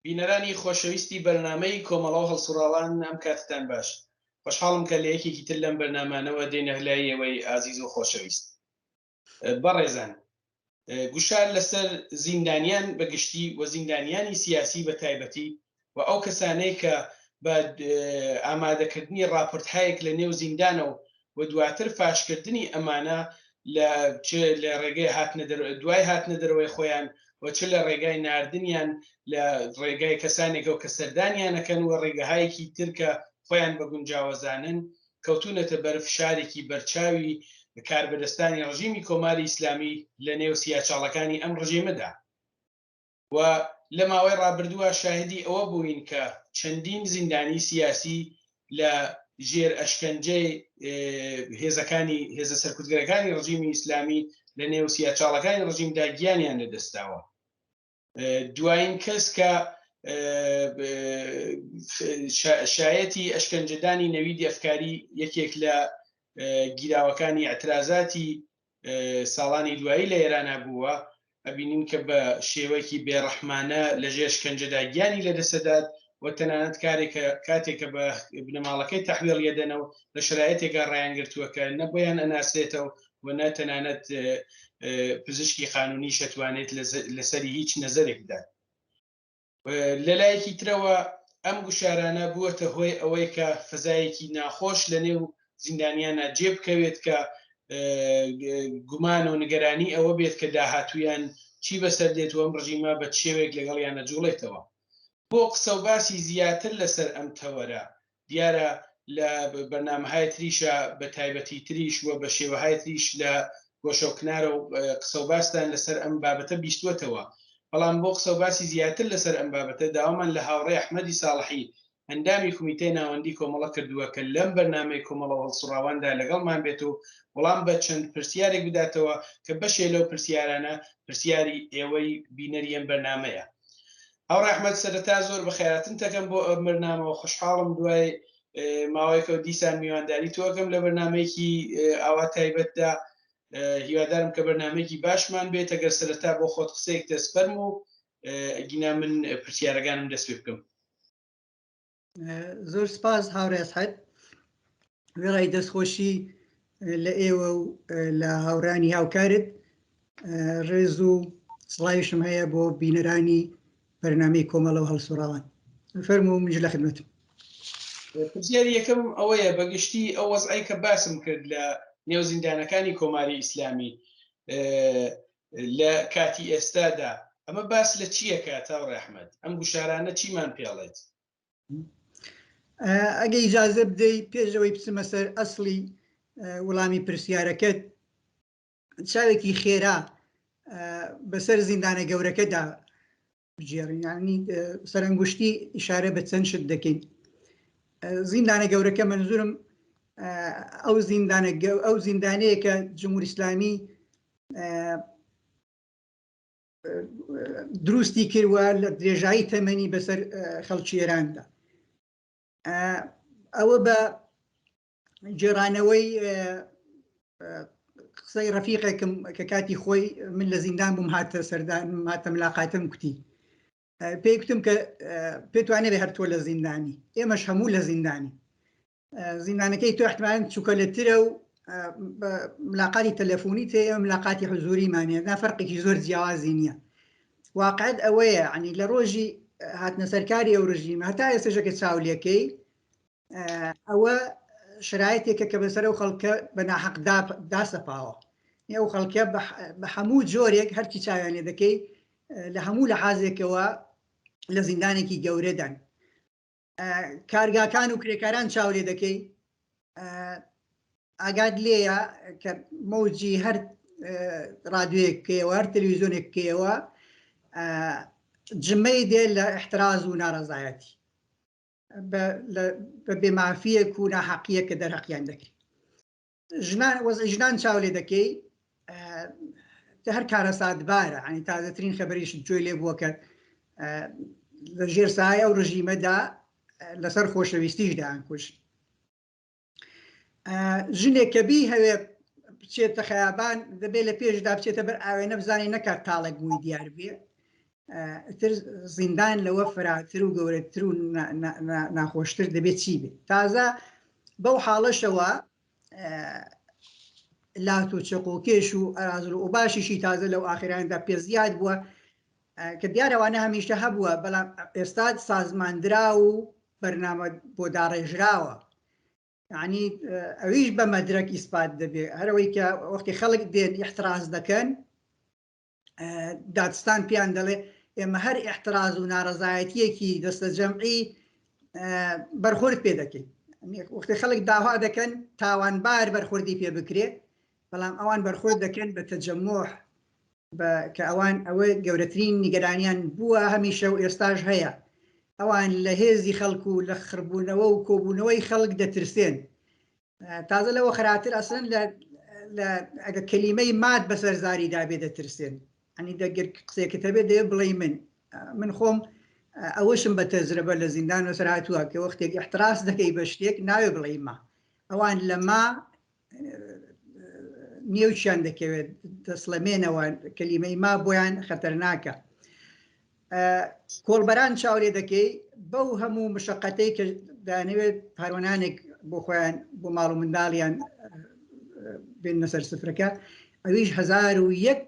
بینەرانی خۆشەویستی بەرنامەی کۆمەڵە و هەڵسوڕاوان ئەم کاتتان باش. خۆشحاڵم کە لە یەکێکی تر لەم بەرنامانەوە دێینە لای ئێوەی ئازیز و خۆشەویست. بەڕێزان گوشار لەسەر زیندانیان بە گشتی و زیندانیانی سیاسی بە تایبەتی و ئەو کەسانەی کە بە ئامادەکردنی ڕاپۆرتهایەک لە نێو زیندانەوە و دواتر فاشکردنی ئەمانە لە چ لە ڕێگەی هاتنە دوای هاتنە دەرەوەی خۆیان و چ لە ڕێگای ناردنیان لە ڕێگای کەسانێکەوە کە سەردانیانەکەن و ڕێگەهایەکی تر کە خۆیان بە گونجاوەزانن کەوتوونەتە بەر فشارێکی بەرچاوی کاربەدەستانی ڕژیمی کۆماری ئیسلامی لە نێو سیاچاڵەکانی ئەم ڕژێمەدا و لە ماوەی ڕابردووە شاهدی ئەوە بووین کە چەندین زیندانی سیاسی لە ژێر ئەشکەنجەی هێزەکانی هێزە سەرکوتگەرەکانی ڕژیمی ئیسلامی لە نێو سیاچاڵەکانی ڕژیمدا گیانیان لەدەستداوە. دوایین کەس کە شایەتی ئەشکەنجەدانی نەویدی ئەفکاری یەکێک لە گیراوەکانی ئەترازاتی ساڵانی دوایی لە ئێرانە بووە ئەبینین کە بە شێوەیەکی بێڕەحمانە لە ژێر شکەنجەدا گیانی لەدەسەدات و تەنانەت کارێکە کاتێکە بە بنەماڵەکەی تەحویڵ یەدەنەوە لە شرایەتێکا ڕایانگرتووە کە نە بۆیان ئەناسرێتەوە و نە تەنانەت پزیشکی قانونیش ئەتوانێت لەسەری هیچ نەزەرێک بدات. لەلایەکی ترەوە ئەم گوشارانە بووەتە هۆی ئەوەی کە فەزایەکی ناخۆش لە نێو زیندانیانە جێ بکەوێت کە گومان و نگەرانی ئەوە بێت کە داهاتوویان چی بەسەر دێت و ئەم ڕژیمە بە چێوێک لەگەڵیانە جوڵێتەوە. بۆ قسە و باسی زیاتر لەسەر ئەم تەوەرە دیارە لە بەرنامەهای تریشا بە تایبەتی تریش و بە شێوەهای تریش لە گۆشەوکنارە و قسە و باستان لەسەر ئەم بابەتە بیستووەتەوە بەڵام بۆ قسە و باسی زیاتر لەسەر ئەم بابەتە داوامان لە هاوڕێ ئەحمەدی ساڵحی ئەندامی کومیتەی ناوەندی کۆمەڵە کردووە کە لەم بەرنامەی کۆمەڵە و هەڵسوڕاواندا لەگەڵمان بێت و وەڵام بە چەند پرسیارێک بداتەوە کە بەشێ لەو پرسیارانە پرسیاری ئێوەی بینەری ئەم بەرنامەیە. هاوڕێ ئەحمەد سەرەتا زۆر بەخێراتن تەکەم بۆ ئەم بەرنامەوە خۆشحاڵم دوای ماوەیەکەوە دیسان میوانداری تۆ ئەکەم لە بەرنامەیەکی ئاوا تایبەتدا هیوادارم کە بەرنامەیەکی باشمان بێت ئەگەر سەرەتا بۆ خۆت قسەیەک دەست فەرموو گینا من پرسیارەکانم دەست پێ بکەم. زۆر سپاس هاوڕێ ئەسعەد وێڕای دەستخۆشی لە ئێوە و لە هاوڕانی هاوکارت ڕێز و سڵاویشم هەیە بۆ بینەرانی بەرنامەی کۆمەڵە و هەڵسوڕاوان فەرموو منیش لە خدمەتم. پرسیاری یەکەم ئەوەیە بە گشتی ئەو وەزعەی کە باسم کرد لە نێو زیندانەکانی کۆماری ئیسلامی لە کاتی ئێستادا ئەمە باس لە چییە کە تاوڕێ ئەحمەد ئەم گوشارانە چیمان پێڵێت؟ ئەگە ئیجازە بدەی پێش ئەوەی بچمە سەر ئەسڵی وڵامی پرسیارەکەت چاوێکی خێرا بەسەر زیندانە گەورەکەدا بگێڕین یعنی سەرەنگوشتی ئیشارە بە چەند شت دەکەین زیندانە گەورەکە منزورم ئەو زیندانە ئەو زیندانەیە کە جمهوری ئیسلامی دروستی کردوە لە درێژایی تەمەنی بەسەر خەڵکی ئێراندا ئەوە بە گێڕانەوەی قسەی ڕەفیقێکم کە کاتی خۆی من لە زیندان بووم هاتە سەردان هاتە ملاقاتم کوتی پێی کوتم کە پێتوانێ هەر تۆ لە زیندانی ئێمەش هەموو لە زیندانی زیندانەکەی تۆ احتمالەن چوکەلەترە و ملاقاتی تەلەفۆنی تێ ملاقاتی حزوریمانە نا فەرقێکی زۆر جیاوازی نییە واقعەت ئەوەیە عنی لە ڕۆژی هاتنە سەرکاری ئەو ڕژیمە هەتا ئێستەشەکە چاولەکەی ئەوە شرایەتێکە کە بەسەر ئەو خەڵکە بە ناحەق داسەپاوە ئەو خەڵکە بە هەموو جۆرێک هەرچی چاویان لێ دەکەی لە هەموو لە حازێکەوە لە زیندانێکی گەورەدان کارگاکان و کرێکاران چاو لێ دەکەی ئاگات لێیە کە مەوجی هەر رادیۆیەک بکەیەوە هەر تەلویزیۆنێک بکەیەوە جمەی دێ لە احتراز و ناڕەزایەتی بە بێمافیەک و ناحەقیەک کە دەرهەقیان دەکرێت ژنان وەزعی ژنان چاو لێ دەکەی هەر کارەساتبارە ینی تازەترین خەبەریش گوێ لێ بووە کە لە ژێر سایە ئەو ڕژیمەدا لەسەر خۆشەویستیش دایان کوشت ژنێک کە بیهەوێ بچێتە خەیابان دەبێت لە پێشدا بچێتە بەر ئاوێنە بزانێ نەکات تاڵێک مووی دیار بێ. تر زیندان لەوە فراتر و گەورەتر و ناخۆشتر دەبێت چی بێت تازە بەو حاڵەشەوە لات و چەقۆکێش و ئەرازل و باشیشی تازە لەو ئاخراندا پێ زیاد بووە کە دیارەوانە هەمیشە هەبووە بەڵام ئێستا سازماندرا و بەرنامە بۆ داڕێژراوە یعنی ئەویش بە مەدرەک ئیسپات دەبێ هەرەوەی کە وەختی خەڵک دێن احتراز دەکەن دادستان پێیان دەڵێ ئێمە هەر احتراز و ناڕەزایەتیەکی دەستە جەمعی بەرخورد پێ دەکەین وەختی خەڵک داوا دەکەن تاوانبار بەرخوردی پێ بکرێ بەڵام ئەوان بەرخورد دەکەن بە تەجەموح بە کە ئەوان ئەوە گەورەترین نیگەرانیان بووە هەمیشە و ئێستاش هەیە ئەوان لە هێزی خەڵک و لە خڕبوونەوە و کۆبوونەوەی خەڵک دەترسێن تازە لەوە خراپتر ئەسڵەن لە لە ئەگە کەلیمەی ماد بەسەر زاریدا بێ دەترسێن ئەنی دەگەر قسێکت هەبێ دەیە بڵێ من من خۆم ئەوەشم بە تەجربە لە زیندان وەسەر هاتووە کە وەختێک احتراز دەکەی بە شتێک ناوێ بڵێ ما ئەوان لە ما نێوچیان دەکەوێت دەسڵەمێنەوە کەلیمەی ما بۆیان خەتەرناکە کۆڵبەران چاو لێ دەکەی بەو هەموو مشقەتەی کە دانەوێت پاروەنانێک بۆ خۆیان بۆ ماڵ و منداڵیان بێنە سەر سفرەکە ئەویش 1001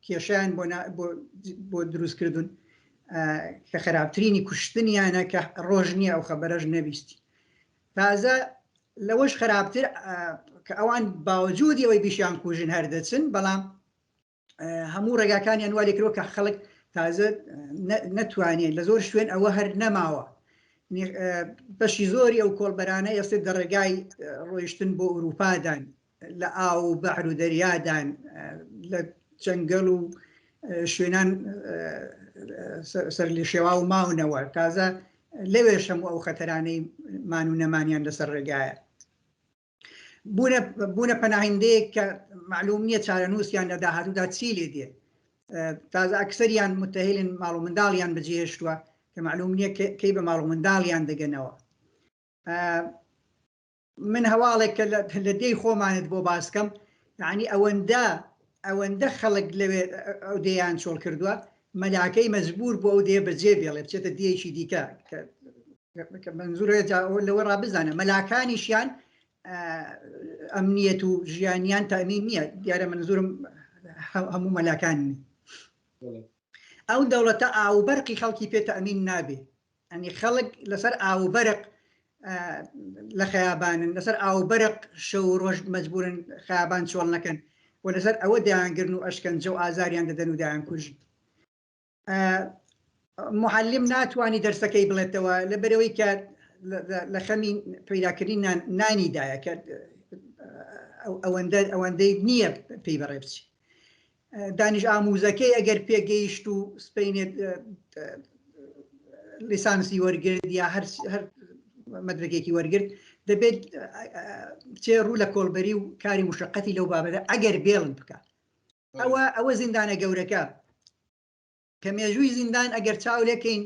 کێشیان بۆ دروست کردوون کە خراپترینی کوشتنیانە کە ڕۆژ نییە ئەو خەبەرەش نەبیستی تازە لەوەش خراپتر کە ئەوان باوەجودی ئەوەی بیشیان کوژن هەر دەچن بەڵام هەموو ڕێگاکانیان وا لێکرەوە کە خەڵک تازە نەتوانێت لە زۆر شوێن ئەوە هەر نەماوە بەشی زۆری ئەو کۆڵبەرانە ئێستا دە ڕێگای ڕۆیشتن بۆ ئەوروپادان لە ئاو و بەحر و دەریادان لە جەنگەڵ و شوێنان سەر لە شێوا و ماونەوە تازە لەوێش هەموو ئەو خەتەرانەی مان و نەمانیان لەسەر ڕێگایە بوونە بوونە پەناهندەیەک کە معلوم نییە چارەنووسیان لە داهاتوودا چی لێ دێ تازە ئەکسەریان متەهلن ماڵ و منداڵیان بەجێهێشتووە کە معلوم نییە کەی بە ماڵ و منداڵیان دەگەنەوە من هەواڵێک کە لە دێی خۆمانت بۆ باسکەم یعنی ئەوەندە ئەوەندە خەڵک لەوێ ئەو دێیان چۆڵ کردووە مەلاکەی مەجبور بۆ ئەو دێ بەجێ بێڵێ بچێتە دێیەکی دیکە کە منزورە لەوە ڕا بزانە مەلاکانیشیان ئەمنیەت و ژیانیان تامین نییە دیارە منزورم هەموو مەلاکان ئەو دەوڵەتە ئاوبەرقی خەڵکی پێ تەمین نابێ ئەنی خەڵک لەسەر ئاوبەرق لە خەیابانن لەسەر ئاوبەرق شەو ڕۆژ مەجبورن خیابان چۆڵ نەکەن و لەسەر ئەوە دەیانگرن و ئەشکەنجە و ئازاریان دەدەن و دایان کوژن معلم ناتوانانی دەرسەکەی بڵێتەوە لە بەرەوەی کە لە خەمی پەیداکردنی نانیدایە کە ئەوەندە ئەوەندەی نییە پێی بەڕێ بچی دانیش ئاموزەکەی ئەگەر پێگەیشت و سپینێت لیسانسی وەرگرت یا هەر مەدرەکێکی وەرگرت دەبێت بچێ ڕوو لە کۆڵبەری و کاری مشقەتی لەو بابەتە ئەگەر بێڵن بکە ئەوە ئەوە زیندانە گەورەکە کە مێژووی زیندان ئەگەر چاو لێکەین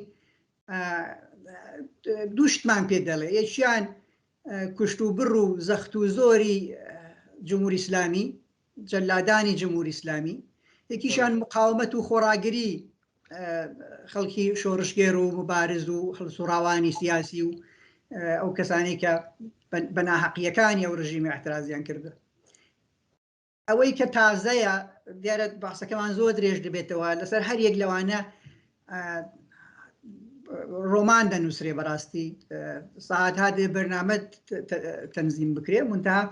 دووشتمان پێ دەڵێ یەکیان کوشت و بڕ و زەخت و زۆری جمهوری ئیسلامی جەلادانی جمهوری ئیسلامی یەکیشان مقاومەت و خۆڕاگری خەڵکی شۆڕشگێر و مبارز و هەڵسوڕاوانی سیاسی و ئەو کەسانی کە بە ناحەقیەکانی ئەو ڕژیمی اعترازیان کردو ئەوەی کە تازەیە دیارە باسەکەمان زۆر درێژ دەبێتەوە لەسەر هەر یەک لەوانە ڕۆمان دەنووسرێ بەڕاستی ساعت هاتێ بەرنامە تەنزیم بکرێ منتها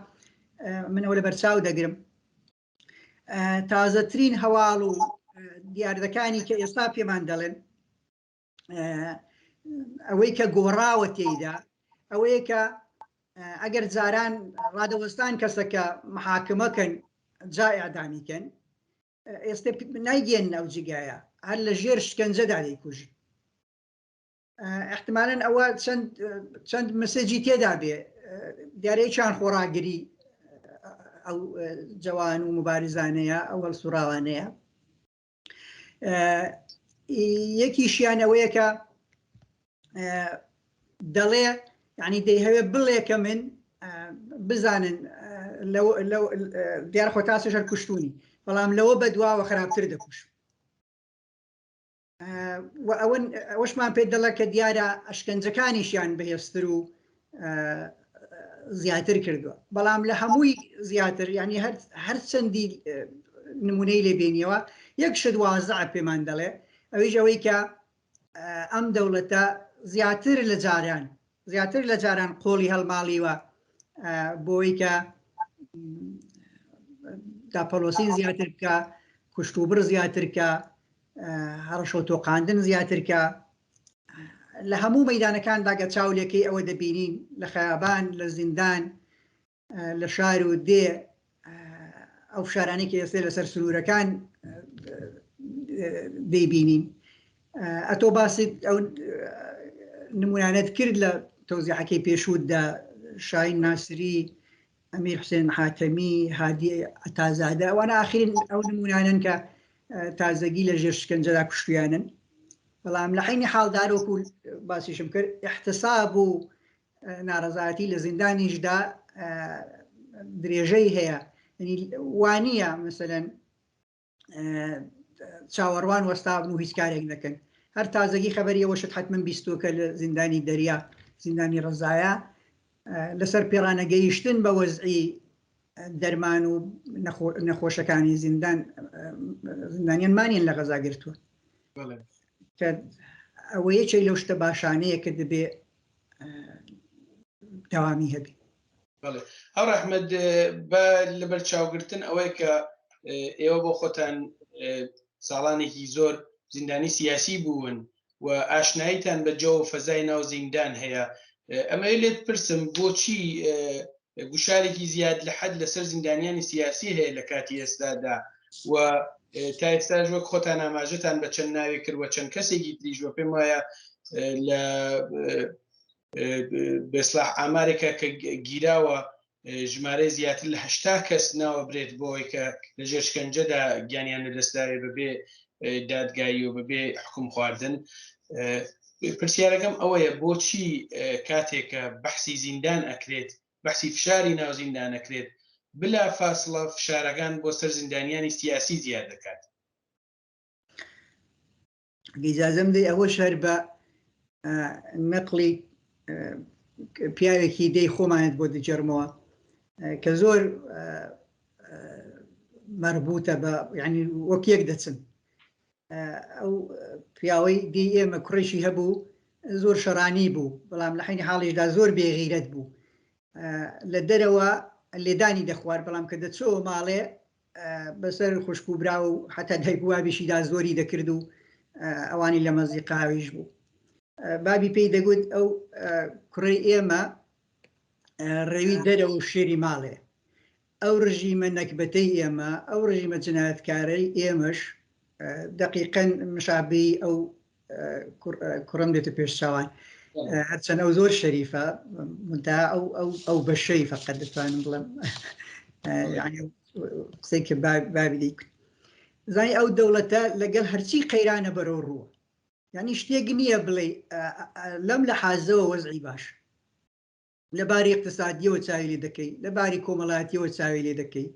منەوە لە بەرچاو دەگرم تازەترین هەواڵ و دیاردەکانی کە ئێستا پێمان دەڵێن ئەوەی کە گۆڕاوە تێیدا ئەوەیە کە ئەگەر جاران ڕادەوەستان کەسەکە محاکمەکەن جا ئەدامیکەن ئێستا نایگەن ئەو جیگایە هەر لە ژێر شکنجەدا دەیکوژن احتمالەن ئەوە چەند چەند مسجی تێدا بێ دیارەیەکیان خۆڕاگری ئەو جوان و مبارزانەیە ئەو هەڵسوڕاوانەیە یەکیشیان ئەوەیە کە دەڵێ یعنی دەیهەوێ بڵێ کە من بزانن دیار خۆ تاسەشەر کوشتونی بەڵام لەوە بەدواوە خراپتر دەکوش. و ئەوە ئەوەشمان پێ دەڵێ کە دیارە ئەشکەنجەکانیشیان بەهێزتر و زیاتر کردووە بەڵام لە هەمووی زیاتر ینی هەر چەندی نمونەی لێ بینیەوە یەک شت وازع پێمان دەڵێ ئەویش ئەوەی کە ئەم دەوڵەتە زیاتر لە جاران زیاتر لە جاران قۆڵی هەڵماڵیوە بۆی کە داپەڵۆسین زیاتر بکە کوشتوبڕ زیاتر کە هەڕەشە و تۆقاندن زیاتر کە لە هەموو مەدانەکاندا گە چاو لێکەی ئەوە دەبینین لە خەیابان لە زیندان لە شار و دێ ئەو فشارانەی کە ئێستا لەسەر سنوورەکان دەیبینین ئەتۆ باسی ئەو نمونانەت کرد لە تەوزیحەکەی پێشووتدا شاین ناسری ئەمیر حوسێن حاتەمی، هادی عەتازادە، ئەوانە ئاخرین ئەو نموونانەن کە تازەگی لە ژێر شکەنجەدا کوشتویانن. بەڵام لە عەینی حاڵدا وەکوو باسیشم کرد ئیحتساب و ناڕەزایەتی لە زیندانیشدا درێژەی هەیە. یعنی وانییە مەسەلەن چاوەڕوان وەستابن و هیچ کارێک نەکەن هەر تازەگی خەبەری ئەوەشت حتمما بیستووە کە لە زیندانی دەریا زیندانی ڕزایە لەسەر پێڕانەگەیشتن بە وەزعی دەرمان و نەخۆشەکانی زیندان زیندانیان مانیان لە غەزا گرتووە کە ئەوە یەکێک لەو شتە باشانەیە کە دەبێ دەوامی هەبێ بەڵێ هاوڕێ ئەحمەد بە لەبەرچاوگرتن ئەوەی کە ئێوە بۆ خۆتان ساڵانێکی زۆر زیندانی سیاسی بوون و ئاشناییتان بە جەو و فەزای ناو زیندان هەیە ئەمەوێ لێت پرسم بۆچی گوشارێکی زیاد لە حەد لەسەر زیندانیانی سیاسی هەیە لە کاتی ئێستادا و تا ئێستاش وەک خۆتان ئاماژەتان بە چەند ناوێک کرد و چەند کەسێکی تریش وە پێم وایە لە بەسلاح ئامارێکە کە گیراوە ژمارەی زیاتر لە هەشتا کەس ناوە برێت بۆی کە لە ژێر شکەنجەدا گیانیان لەدەستداوێ بەبێ دادگایی و بەبێ حکوم خواردن پرسیارەکەم ئەوەیە بۆچی کاتێک کە بەحسی زیندان ئەکرێت بەحسی فشاری ناو زیندان ئەکرێت بلا فاسڵە فشارەکان بۆ سەر زیندانیانی سیاسی زیاد دەکات؟ ئیجازەم دەی ئەوەش هەر بە نەقلی پیاوێکی دەی خۆمانت بۆ دەجێڕمەوە کە زۆر مەربوتە بە ینی وەک یەک دەچن ئەو پیاوەی دی ئێمە کوڕێکی هەبوو زۆر شەڕانی بوو بەڵام لە حینی حاڵیشدا زۆر بێغیرەت بوو لە دەرەوە لێدانی دەخوارد بەڵام کە دەچۆوە ماڵێ بەسەر خوشک و برا و حتا دایک و بابیشیدا زۆری دەکرد و ئەوانی لە مەزیقاویش بوو بابی پێی دەگوت ئەو کوڕی ئێمە ڕێوی دەرەوە و شێری ماڵێ ئەو ڕژیمە نەکبەتەی ئێمە ئەو ڕژیمە جنایەتکارەی ئێمەش دەقیقەن مشابهی ئەو کوڕم دێتە پێش چاوان هەرچەند ئەو زۆر شەریفە منتها ئەو ئەو ئەو بەشەی فقط دەتوانم بڵێم قسەی کە بابی دەیکوت زانی ئەو دەوڵەتە لەگەڵ هەرچی قەیرانە بەرەو ڕووە یعنی شتێک نییە بڵێ لەم لە حازەوە وەزعی باش لە باری اقتصادیەوە چاوی لێ دەکەی لە باری کۆمەڵایەتیەوە چاوی لێ دەکەی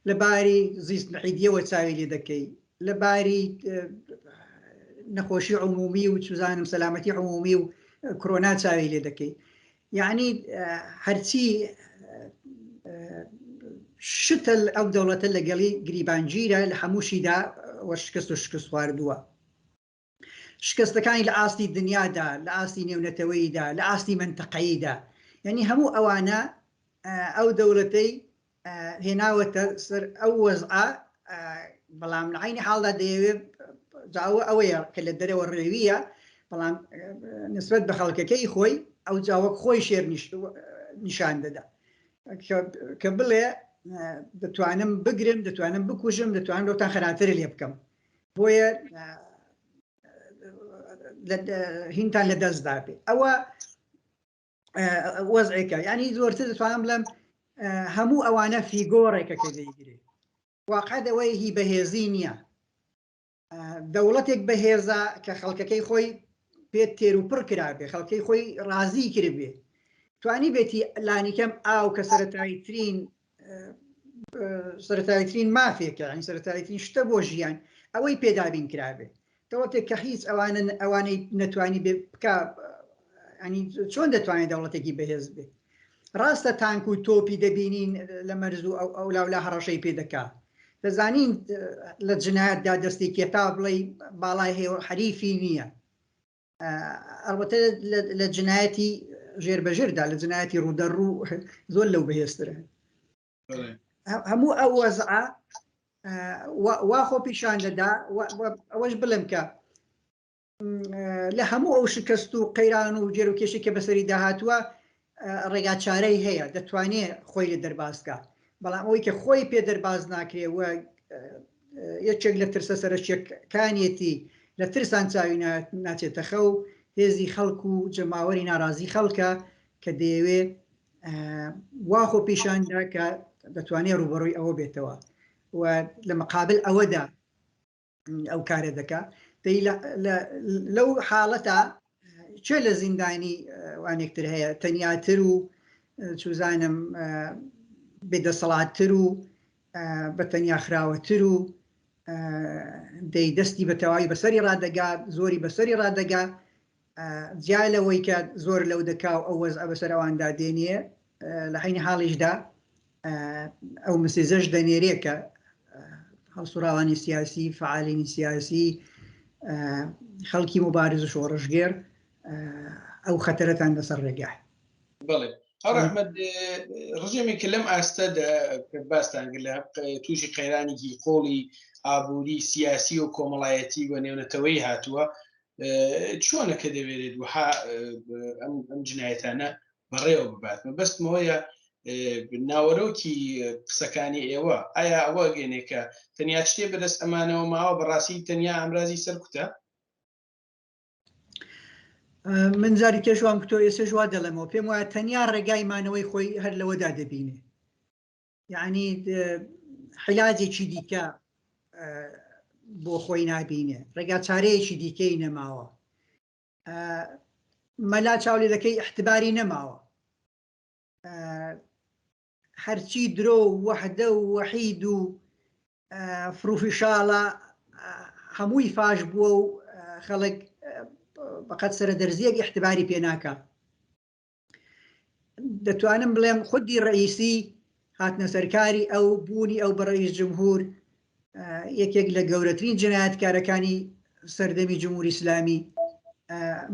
لە باری زیست محیدیەوە چاوی لێ دەکەی لە باری نەخۆشی عمومی و چزانم سەلامەتی عمومی و کرۆنا چاوی لێ دەکەی یعنی هەرچی شتە ئەو دەوڵەتە لەگەڵی گریبانگیرە لە هەمووشیدا وەشکست و شکست خواردووە شکستەکانی لە ئاستی دنیادا، لە ئاستی نێونەتەوەییدا، لە ئاستی مەنتەقەییدا، یانی هەموو ئەوانە ئەو دەوڵەتەی هێناوەتە سەر ئەو وەزعە، بەڵام لە عەینی حاڵدا دەیەوێ جا ئەوە ئەوەیە کە لە دەرەوە ڕێوییە، بەڵام نسبەت بە خەڵکەکەی خۆی ئەو جا وەک خۆی شێر نیشان دەدا کە بڵێ دەتوانم بگرم، دەتوانم بکوژم، دەتوانم لەوتان خراپتر لێ بکەم. بۆیە هینتان لە دەست دابێ ئەوە وەزعێکە ینی زۆرتر دەتوانم بڵێم هەموو ئەوانە فیگۆڕێکە کە دەیگرێ واقع ئەوەی هی بەهێزی نییە دەوڵەتێک بەهێزە کە خەڵکەکەی خۆی پێ تێر و پڕ کرابێ خەڵکەی خۆی ڕازی کردبێ توانی بێتی لانیکەم ئاو کە سەتایی ترین سەرەتاییترین مافێکە یانی سەرەتاییترین شتە بۆ ژیان ئەوەی پێدابین کرابێ. دەوڵەتێک کە هیچ ئەوانە ئەوانەی نەتوانی بێ بکا ینی چۆن دەتوانێت دەوڵەتێکی بەهێز بێ؟ ڕاستە تانک و تۆپی دەبینین لە مەرز و ئەو ئەولاولا هەڕەشەی پێ دەکا. دەزانین لە جنایەتدا دەستی کێتا بڵێی باڵای هەیە و حەریفی نییە. ئەڵبەتە لە جنایەتی ژێربەژێردا لە جنایەتی ڕوودەڕوو زۆر لەو بەهێزترە. هەموو ئەو وەزعە وا خۆ پیشان دەدا ئەوەش بڵێم کە لە هەموو ئەو شکست و قەیران و گێر و کێشەی کە بەسەری داهاتووە ڕێگا چارەی هەیە دەتوانێ خۆی لێ دەرباز کا بەڵام ئەوەی کە خۆی پێ دەرباز ناکرێ و یەکێک لە ترسە سەرەکیەکانیەتی لە ترسان چاوی ناچێتە خەو هێزی خەڵک و جەماوەری ناڕازی خەڵکە کە دەیەوێ وا خۆ پیشاندا کە دەتوانێت ڕوبەڕووی ئەوە بێتەوە و لە مقابل ئەوەدا ئەو کارە دەکا دەی لەو حاڵەتە چێ لە زیندانی وانێکتر هەیە تەنیاتر و چوزانم بێدەسەڵاتتر و بە تەنیا خراوەتر و دەی دەستی بە تەواوی بەسەری ڕادەگا زۆری بەسەری ڕادەگا جیا لەوەی کە زۆر لەو دەکا و ئەو وەزعە بەسەر ئەواندا دێنێ لە عەینی حاڵیشدا ئەو مسێزەش دەنێرێ کە هەڵسوڕاوانی سیاسی، فەعالینی سیاسی، خەڵکی موبارز و شۆڕشگێڕ ئەو خەتەرەتان لەسەر ڕێگایە. بەڵێ هاوڕێ ئەحمەد، ڕژێمێک کە لەم ئاستەدا کە باستان کرد لە تووشی قەیرانێکی قۆڵی ئابووری، سیاسی و کۆمەڵایەتی و نێونەتەوەیی هاتووە، چۆنە کە دەوێرێت وەها ئەم جنایەتانە بەڕێوە ببات؟ مەبەستمەوەیە ناوەرۆکی قسەکانی ئێوە ئایا ئەوە گەێنێ کە تەنیا شتێ بەدەست ئەمانەوە ماوە بەڕاستی تەنیا ئامرازی سەرکوتە؟ من جاری پێش وام کتۆ ئێسێش وا دەڵێمەوە پێم وایە تەنیا ڕێگای مانەوەی خۆی هەر لەوەدا دەبینێ یعنی حیلاجێکی دیکە بۆ خۆی نابینێ ڕێگا چارەیەکی دیکەی نەماوە مەلا چاولێ دەکەی احتباری نەماوە هەرچی درۆ و وەحدە و وەحید و فڕوفیشاڵە هەمووی فاش بووە و خەڵک بەقەت سەرە دەرزیەک احتباری پێ ناکا. دەتوانم بڵێم خودی ڕئیسی هاتنە سەرکاری ئەو بوونی ئەو بە ڕئیس جمهور یەکێک لە گەورەترین جنایەتکارەکانی سەردەمی جمهوری ئیسلامی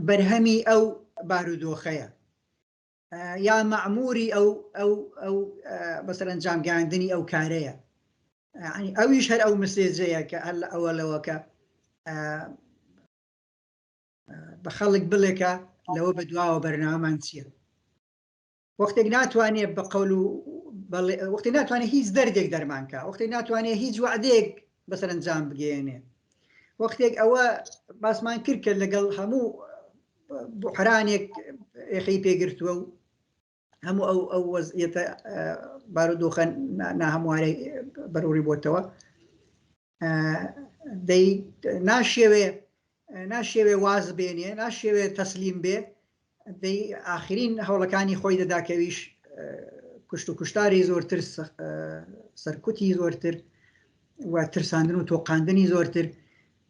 بەرهەمی ئەو بارودۆخەیە. یا مەعموری ئەو ئەو ئەو بەسەرەنجام گەیاندنی ئەو کارەیە یعنی ئەویش هەر ئەو مسێجەیە کە هەر لە ئەوەلەوە کە بە خەڵک بڵێکە لەوە بە دواوە بەرنامەمان چییە وەختێک ناتوانێت بە قەول و وەختی ناتوانێت هیچ دەردێک دەرمانکە وەختی ناتوانێت هیچ وعدەیەک بەسەرەنجام بگەێنێ وەختێک ئەوە باسمان کرد کە لەگەڵ هەموو بحرانێک ئێخەی پێگرتووە و هەموو ئەو ئەو وەزعیەتە بارودۆخە ناهەموارەی بەرەوڕی بۆتەوە دەی ناشێوێ ناشێوێ واز بێنێ ناشێوێ تەسلیم بێ دەی ئاخرین هەوڵەکانی خۆی دەدا کەویش کوشت و کوشتاری زۆرتر سەرکوتی زۆرتر و ترساندن و تۆقاندنی زۆرتر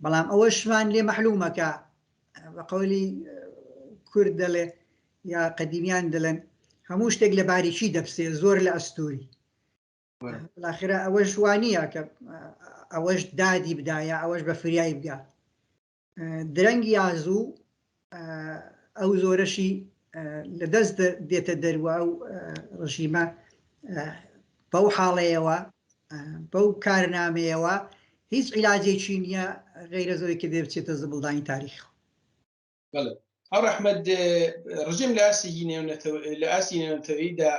بەڵام ئەوەشمان لێ مەحلومەکە بە قەولی کورد دەڵێ یا قەدیمیان دەڵێن هەموو شتێک لە باریکی دەپسێ زۆر لە ئەستوری لاخرە ئەوەش وانە کە ئەوەش دادی بدا یا ئەوەش بە فریای بگا درەنگ یا زوو ئەو زۆرەشی لە دەست دێتە دەروە ئەو ڕژیمە بەو حاڵەیەوە بەو کارنامەیەوە هیچ عیلاجێکی نییە غەیرە زۆی کە دێ بچێتە زبڵدانی تاریخ. بەڵێ هاوڕێ ئەحمەد ڕژێم لە ئاستێکی نێونەتەوە لە ئاستی نێونەتەوەییدا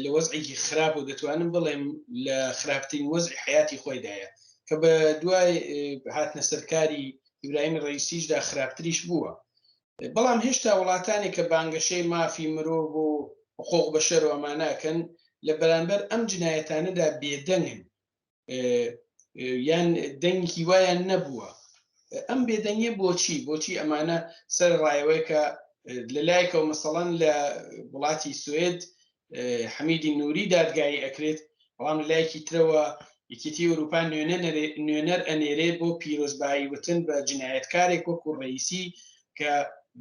لە وەزعێکی خراپ و دەتوانم بڵێم لە خراپترین وەزعی حیاتی خۆیدایە کە بە دوای هاتنە سەرکاری ئیبراهیم ڕئیسیشدا خراپتریش بووە بەڵام هێشتا وڵاتانی کە بانگەشەی مافی مرۆڤ و حقوق بەشەر و ئەمانەکەن لە بەرامبەر ئەم جنایەتانەدا بێدەنگن یان دەنگی وایان نەبووە ئەم بێدەنگیە بۆچی بۆچی ئەمانە سەر ڕایەوەی کە لە لایەکەوە مەسەڵەن لە وڵاتی سوئد حەمیدی نووری دادگایی ئەکرێت بەڵام لە لایەکی ترەوە یەکێتی ئەوروپا نوێنەر ئەنێرێ بۆ پیرۆزبایی وتن بە جنایەتکارێک وەکو ڕئیسی کە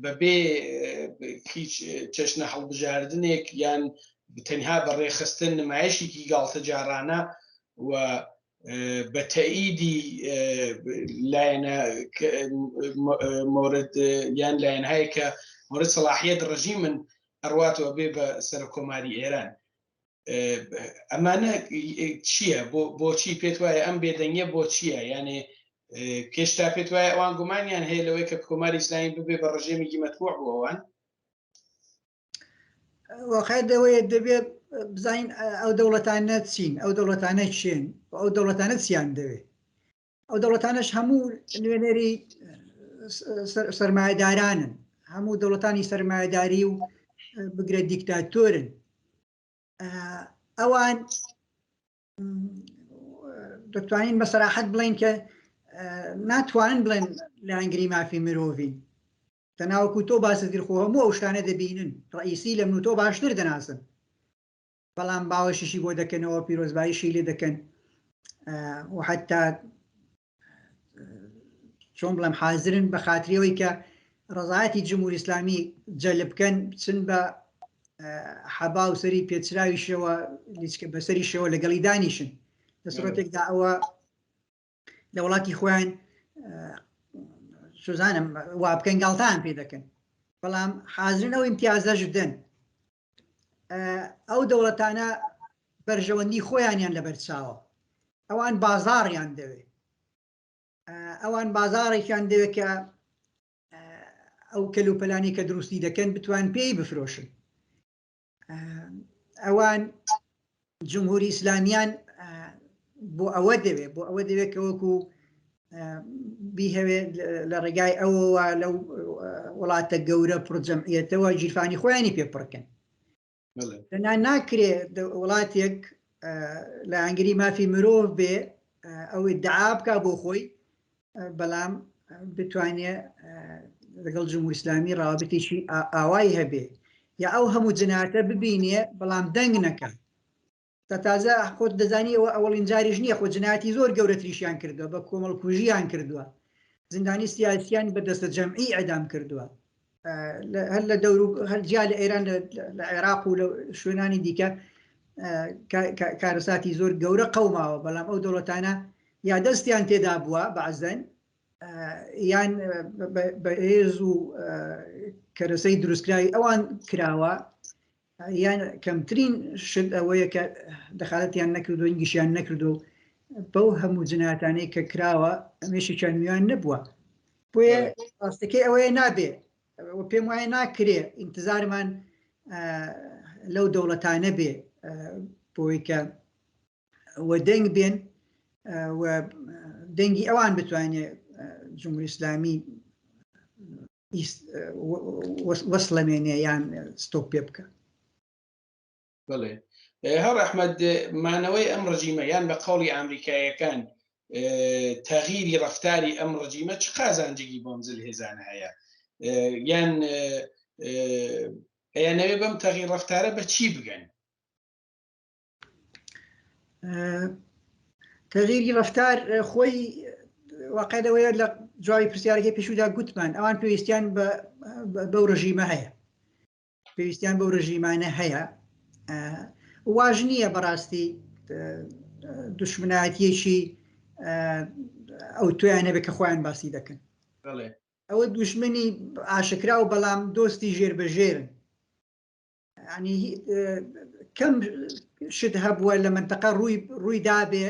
بەبێ هیچ چەشنە هەڵبژاردنێک یان تەنها بە ڕێخستن نمایشێکی گاڵتەجارانە و بە تەئیدی لایەنە مۆرد یان لایەنهایە کە مۆرد سەڵاحیەت ڕژیمن ئەڕواتەوە بێ بە سەرۆککۆماری ئێران. ئەمانە چییە؟ بۆچی پێت وایە ئەم بێدەنگیە بۆ چییە؟ یانێ پێشتا پێت وایە ئەوان گومانیان هەیە لەوەی کە کۆماری ئیسلامی ببێ بە ڕژێمێکی مەتبوع بۆ ئەوان؟ واقعیت ئەوەیە دەبێت بزانین ئەو دەوڵەتانە چین، ئەو دەوڵەتانە کێن و ئەو دەوڵەتانە چیان دەوێت. ئەو دەوڵەتانەش هەموو نوێنەری سەرمایەدارانن، هەموو دەوڵەتانی سەرمایەداری و بگرە دیکتاتۆرن. ئەوان دەتوانین بە سەراحەت بڵێن کە ناتوانن بڵێن لایەنگری مافی مرۆڤین. تەناوەکو تۆ باست کرد خۆ هەموو ئەو شتانە دەبینن، ڕەئیسی لە من و تۆ باشتر دەناسن، بەڵام باوەشیشی بۆ دەکەنەوە، پیرۆزباییشی لێ دەکەن و حتا چۆن بڵێم حازرن بە خاتری ئەوەی کە ڕەزایەتی جمهوری ئیسلامی جەلب بکەن بچن بە حەبا و سەری پێچراویشەوە لیچکە بەسەریشەوە لەگەڵی دانیشن لە سڕەتێکدا ئەوە لە وڵاتی خۆیان سوزانم وا بکەن گاڵتان پێ دەکەن، بەڵام حازرن ئەو ئیمتیازەش بدەن. ئەو دەوڵەتانە بەرژەوەندی خۆیانیان لەبەرچاوە، ئەوان بازاڕیان دەوێت، ئەوان بازاڕێکیان دەوێت کە ئەو کەلوپەلانی کە دروستی دەکەن بتوان پێی بفرۆشن. ئەوان جمهوری ئیسلامیان بۆ ئەوە دەوێت، بۆ ئەوە دەوێت کە وەکو بیهەوێت لە ڕێگای ئەوەوە لەو وڵاتە گەورە پڕجەمعیەتەوە گیرفانی خۆیانی پێ پڕکەن. دەنا ناکرێ وڵاتێک لایەنگری مافی مرۆڤ بێ ئەو ئیدعا بکا بۆ خۆی، بەڵام بتوانێ لەگەڵ جمهوری ئیسلامی ڕاوابتێکی ئاوای هەبێ یا ئەو هەموو جناتە ببینێ بەڵام دەنگ نەکا. تا تازە خۆت دەزانی ئەوە ئەوەڵین جاریش نییە، خۆ جنایەتی زۆر گەورەتریشیان کردووە، بە کۆمەڵکوژیان کردووە، زیندانی سیاسیان بە دەستە جەمعی ئەدام کردووە، هەر لە دەور هەر جیا لە ئێران لە عێراق و لە شوێنانی دیکە کارەساتی زۆر گەورە قەوماوە، بەڵام ئەو دەوڵەتانە یا دەستیان تێدا بووە بەعزەن یان بە هێز و کەرەسەی دروستکراوی ئەوان کراوە، یان کەمترین شت ئەوەیە کە دەخالەتیان نەکردو ئینگلیشیان نەکردو بەو هەموو جناتانەی کە کراوە ئەمێشێکیان میوان نەبووە. بۆیە ڕاستەکەی ئەوەیە نابێ و پێم وایە ناکرێ ئینتزارمان لەو دەوڵەتانە بێ بۆی کە و دەنگ بێن و دەنگی ئەوان بتوانێ جمهوری ئیسلامی وەسڵەمێنێ یان ستۆپ پێ بکە. بەڵێ هەر ئەحمەد، مانەوەی ئەم ڕژیمە یان بە قەوڵی ئامریکاییەکان تەغیری ڕەفتاری ئەم ڕژیمە چ قازانجێکی بۆم زلهێزانە هەیە؟ یان ئەیانەوێ بەم تەغیر ڕەفتارە بە چی بگەن؟ تەغیری ڕەفتار خۆی واقع لەوەیە لە جوابی پرسیارەکەی پێشوودا گوتمان ئەوان پێویستیان بەو ڕژیمە هەیە، پێویستیان بەو ڕژیمانە هەیە. واژ نییە بەڕاستی دشمنایەتیەکی ئەو تویان هەبێت کە خۆیان باسی دەکەن. ئەوە دوژمنی ئاشکرا و بەڵام دۆستی ژێر بە ژێرن. ینی کەم شت هەبووە لە منتەقە ڕووی ڕووی دابێ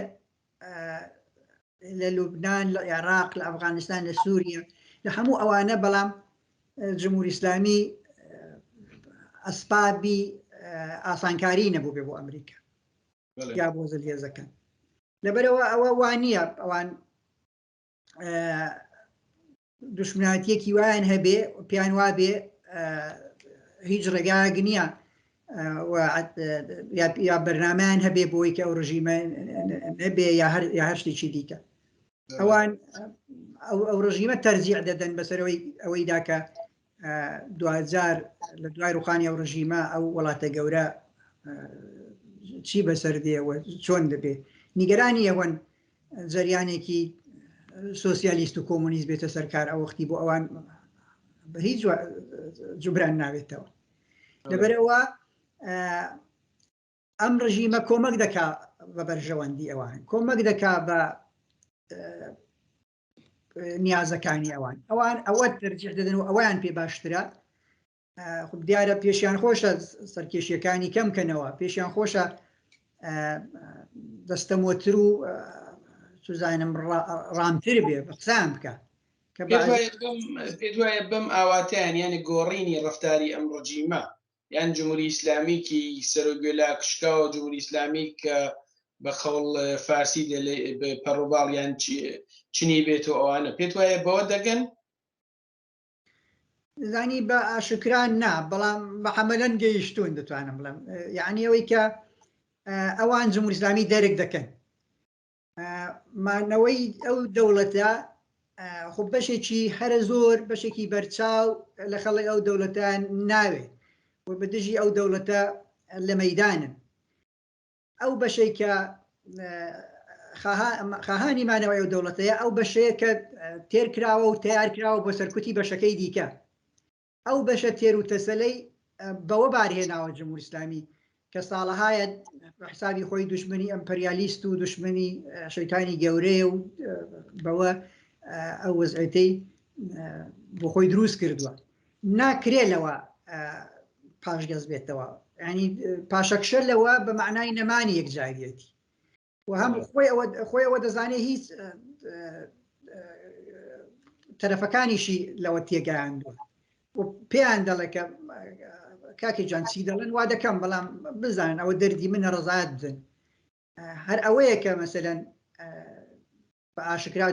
لە لوبناان لە عێراق لە ئەفغانستان لە سووریا لە هەموو ئەوانە، بەڵام جمهوری ئیسلامی ئەسپابی ئاسانکاری نەبوو بێ بۆ ئەمریکا یا بۆ زلهێزەکان. لەبەرەوە ئەوە وانە ئەوان دوشمنایەتیەکی وایان هەبێ پێیان وابێ هیچ ڕێگایەک نییە یا بەرنمەیان هەبێ بۆی کە ئەو ڕژیمە نەبێ یا هەر یا هەر شتێکی دیکە. ئەوان ئەو ڕژیمە تەرجیع دەدەن بەسەرەوەی ئەوەی داکە دواجار لە دوای ڕوخانی ئەو ڕژیمە ئەو وڵاتە گەورە چی بەسەر دێ و چۆن دەبێ. نیگەرانی ئەوەن جەریانێکی سۆسیالیست و کۆمۆنیست بێتە سەرکار ئەو وەختی بۆ ئەوان بە هیچ جوبران ناوێتەوە لەبەرەوە ئەم ڕژیمە کۆمەک دەکا بە بەرژەوەندی ئەوان کۆمەک دەکا بە نیازەکانی ئەوان ئەوان ئەوە تەرجیح دەدەن و ئەویان پێ باشترە خب دیارە پێشیان خۆشە سەرکێشیەکانی کەم کەنەوە پێشیان خۆشە دەستەمۆتر و سوزانم ڕامتر بێ بە قسان بکە پێت وایە بەم ئاواتیان یعنی گۆڕینی ڕفتاری ئەم ڕژیمە یان جمهوری ئیسلامی کی سەرۆگوێلا کشکاوە جمهوری ئیسلامی کە بە قەوڵ فارسی پەڕوباڵیان چنی بێت و ئەوانە پێت وایە بەوە دەگەن؟ زانی بە ئاشکرا نا بەڵام بە عەمەلەن گەیشتوون دەتوانم بڵێم یعنی ئەوەی کە ئەوان جمهوری ئیسلامی دەرک دەکەن مانەوەی ئەو دەوڵەتە خۆ بەشێکی هەرە زۆر بەشێکی بەرچاو لە خەڵک ئەو دەوڵەتە ناوێ و بە دژی ئەو دەوڵەتە لە مەدانن ئەو بەشەی کە خاهانی مانەوەی ئەو دەوڵەتەیە ئەو بەشەیە کە تێر کراوە و تیار کراوە بۆ سەرکوتی بەشەکەی دیکە ئەو بەشە تێر و تەسەلەی بەوە بارهێناوە جمهور ئیسلامی کە ساڵەهایە بە حسابی خۆی دشمنی ئەمپریالیست و دشمنی شەیتانی گەورەیە و بەوە ئەو وەزعێتەی بۆ خۆی دروست کردووە ناکرێ لەوە پاشگەز بێتەوە ینی پاشەکشە لەوە بە معنای نەمانی یەکجاریەتی و هەم خۆی ئەوە خۆی ئەوە دەزانێت هیچ تەرەفەکانیشی لەوە تێگەیاندووە و پێیان دەڵێ کە کاکی جان چی دەڵێن وا دەکەم بەڵام بزانن ئەوە دەردی منە ڕزایەت بدەن هەر ئەوەیە کە مەسەلەن بە ئاشکرا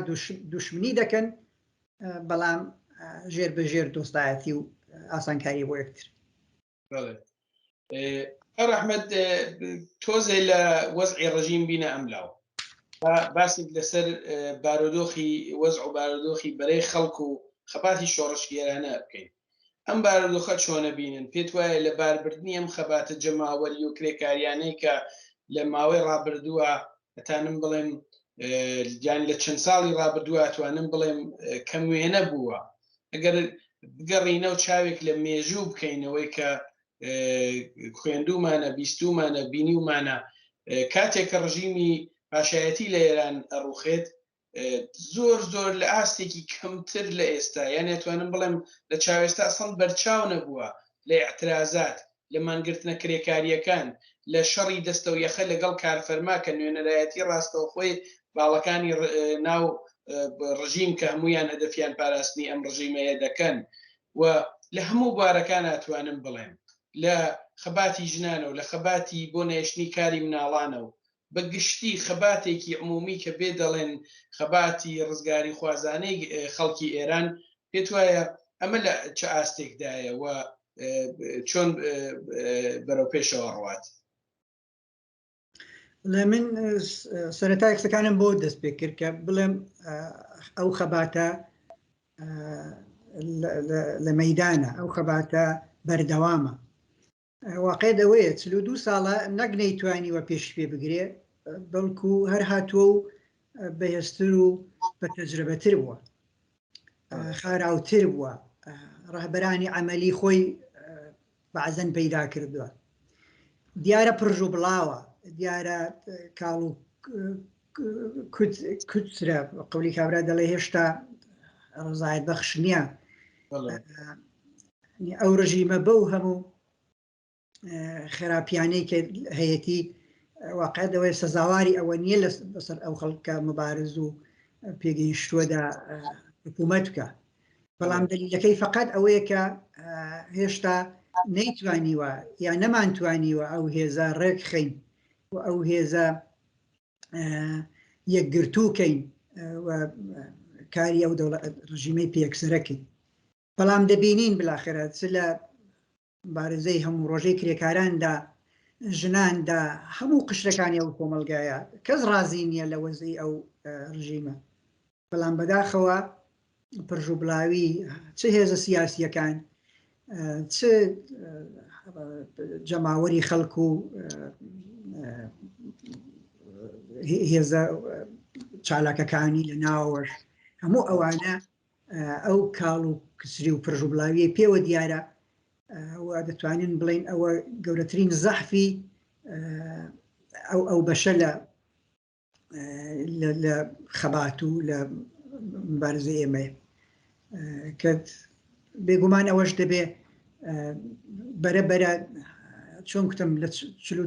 دوشمنی دەکەن بەڵام ژێر بە ژێر دۆستایەتی و ئاسانکاری بۆ یەکتر. ئەحمد تۆزێ لە وەزعی ڕژیم بینە ئەملاوە باسێک لەسەر بارودۆخی وەزع و بارودۆخی بەرەی خەڵک و خەباتی شۆڕشگێرانە بکەین ئەم بارودۆخە چۆنە بینن؟ پێت وایە لە باربردنی ئەم خەباتە جەماوەری و کرێکاریانەی کە لە ماوەی ڕابردووە ئەتانم بڵێم یان لە چەند ساڵی ڕابردووە ئەتوانم بڵێم کەم وێنە بووە ئەگەر بگەڕینەوە چاوێک لە مێژوو بکەینەوەی کە خوێندومانە بیستومانە بینیومانە کاتێک کە ڕژیمی پاشایەتی لە ئێران ئەڕوخێت زۆر زۆر لە ئاستێکی کەمتر لە ئێستا یان ئەتوانم بڵێم لە چاوێستا ئەسڵەن بەرچاو نەبووە لە ئیعترازات لە مانگرتنە کرێکارییەکان لە شەڕی دەستەویەخە لەگەڵ کارفەرما کە نوێنەرایەتی ڕاستەوخۆی باڵەکانی ناو ڕژیم کە هەموویان هەدەفیان پاراستنی ئەم ڕژیمەیە دەکەن و لە هەموو بوارەکان ئەتوانم بڵێم لە خەباتی ژنانەوە لە خەباتی بۆ نەهێشتنی کاری مناڵانەوە بە گشتی خەباتێکی عمومی کە پێ دەڵێن خەباتی ڕزگاریخوازانەی خەڵکی ئێران، پێت وایە ئەمە لە چ ئاستێکدایە و چۆن بەرەو پێشەوە ڕوات؟ لە من سەرەتای قسەکانم بۆ دەست پێ کرد کە بڵێم ئەو خەباتە لە مەدانە ئەو خەباتە بەردەوامە واقعیت ئەوەیە 42 ساڵە نەک نەیتوانیوە پێشی پێ بگرێ بەڵکو هەر هاتووە و بەهێزتر و بە تەجربەتر بووە خاراوتر بووە ڕەهبەرانی عەمەلی خۆی بەعزەن پەیدا کردووە دیارە پرژ و بڵاوە دیارە کاڵ و کوترە قولی کابرا دەڵێ هێشتا ڕزایەت بەخش نییە ئەو ڕژیمە بەو هەموو خراپیانەی کە هەیەتی واقع دەوەی سەزاواری ئەوە نییە لە بەسەر ئەو خەڵکە مبارز و پێگەیشتووەدا حکوومەت بکە بەڵام دەلیلەکەی فقط ئەوەیە کە هێشتا نەیتوانیوە یا نەمانتوانیوە ئەو هێزە ڕێک خەین و ئەو هێزە یەکگرتوو کەین و کاری ئەو دەوڵەت ڕژیمەی پێکسەرەکەین بەڵام دەبینین بلاخرە چ لە بارزەی هەموو ڕۆژەی کرێکاراندا ژناندا هەموو قشرەکانی ئەو کۆمەلگایە کەس ڕازی نییە لە وەزی ئەو ڕژیمە بەڵام بەداخەوە پرژ و بڵاوی چ هێزە سیاسیەکان چ جەماوەری خەڵک و هێزە چالاکەکانی لە ناوەش هەموو ئەوانە ئەو کاڵ و کسری و پرژ و بڵاویە پێوە دیارە و دەتوانین بڵین ئەوە گەورەترین زەحفی ئەو ئەو بەشە لە لە خەبات و لە مبارزە ئێمەیە کە بێگومان ئەوەش دەبێ بەرە بەرە چۆن کوتم لە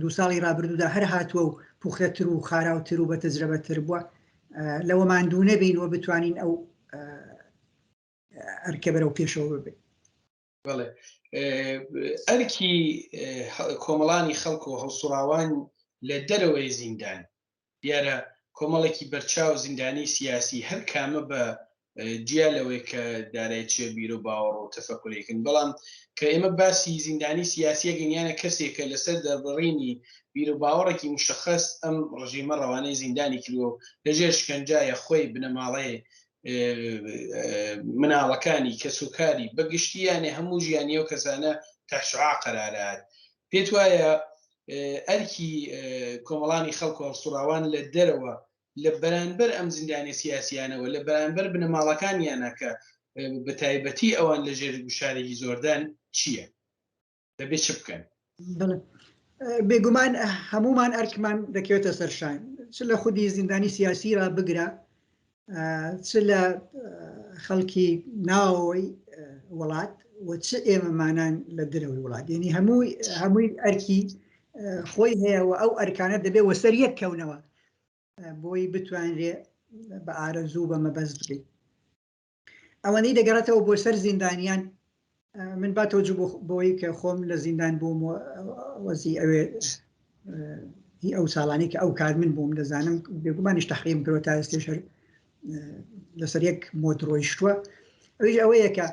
دو ساڵی رابردوودا هەر هاتووە و پوختەتر و خاراوتر و بە تەجرەبەتر بووە لەوە ماندوو نەبین و بتوانین ئەو ئەرکە بەرەو پێشەوە ببێت. بەڵێ ئەرکی کۆمەڵانی خەڵک و هەڵسوڕاوان لە دەرەوەی زیندان دیارە کۆمەڵێکی بەرچاو زیندانی سیاسی هەر کامە بە جیا لەوەی کە دارای چێ بیر و باوەڕ و تەفەکورێکن بەڵام کە ئێمە باسی زیندانی سیاسیەکەین یانە کەسێکە لەسەر دەربڕینی بیر و باوەڕێکی مشخص ئەم ڕژیمە ڕەوانەی زیندانی کردووە و لەژێر شکەنجایە خۆی بنەماڵەیە مناڵەکانی کەسوکاری بەگشتی یانێ هەموو ژیانی ئەو کەسانە تحت شعاع قەرارات پێت وایە ئەرکی کۆمەڵانی خەڵک و هەڵسوڕاوان لە دەرەوە لە بەرانبەر ئەم زیندانی سیاسیانەوە لە بەرانبەر بنەماڵەکانیانە کە بە تایبەتی ئەوان لە ژێر گوشارێکی زۆردان چییە؟ دەبێت چ بکەن؟ بێگومان هەمومان ئەرکمان دەکەوێتە سەرشان چ لە خودی زیندانی سیاسی را بگرە چ لە خەڵکی ناوەوەی وڵات و چ ئێمەمانان لە درەوەی وڵات یعنی هەمووی هەمووی ئەرکی خۆی هەیە و ئەو ئەرکانە دەبێت وەسەر یەک کەونەوە بۆی بتوانرێ بە ئارەزوو بە مەبەست بگەیت ئەوەندەی دەگەڕێتەوە بۆ سەر زیندانیان من با تەوجه بۆی کە خۆم لە زیندان بووم وەزی ئەوێ هی ئەو ساڵانی کە ئەو کار من بووم دەزانم بێگومانیش تەحقیم کرۆ تا ئێستێش هەر لەسەر یەک مۆد ڕۆیشتووە ئەویش ئەوەیە کە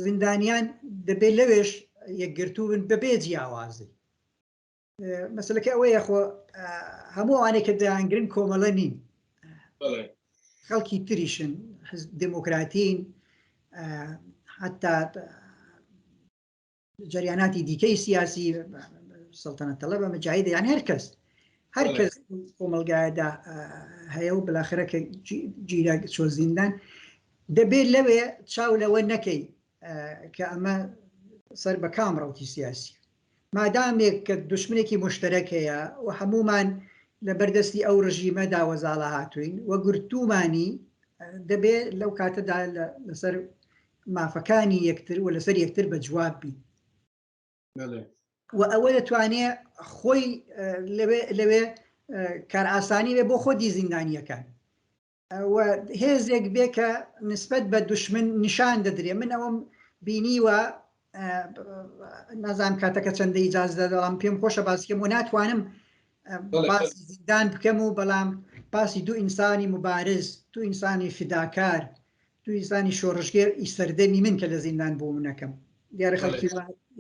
زیندانیان دەبێت لەوێش یەکگرتوو بن بەبێ جیاوازی مەسلەکە ئەوەیە خۆ هەموو ئەوانەی کە دەیانگرن کۆمەڵە نین خەڵکی تریشن دموکراتین حتا جریاناتی دیکەی سیاسی سەڵتەنەت تەڵەبە مجاهیدە یان هەر کەس هەر کەس کۆمەلگایدا هەیە و بلاخرە کە گیرا چۆ زیندان دەبێت لەوێ چاو لەوە نەکەی کە ئەمە سەر بە کام ڕوتی سیاسی مادامێک کە دوشمنێکی موشتەرەک هەیە و هەموومان لە بەردەستی ئەو ڕژیمەدا وەزاڵە هاتووین و گرتوومانی، دەبێ لەو کاتەدا لەسەر مافەکانی یەکتر و لەسەر یەکتر بە جواب بین. و ئەوە دەتوانێ خۆی لەوێ لەوێ کارئاسانی بێ بۆ خۆدی زیندانییەکان. و هێزێک بێ کە نسبەت بە دوشمن نیشان دەدرێ من ئەوەم بینیوە نازانم کاتەکە چەندە ئیجاز دەڵام پێم خۆشە باسکەم و ناتوانم باسی زیندان بکەم و بەڵام باسی دوو ئینسانی مبارز دوو ئینسانی فیداکار دوو ئینسانی شۆڕشگێر ئی سەردەمی من کە لە زیندان بووم نەکەم دیارە خەڵکی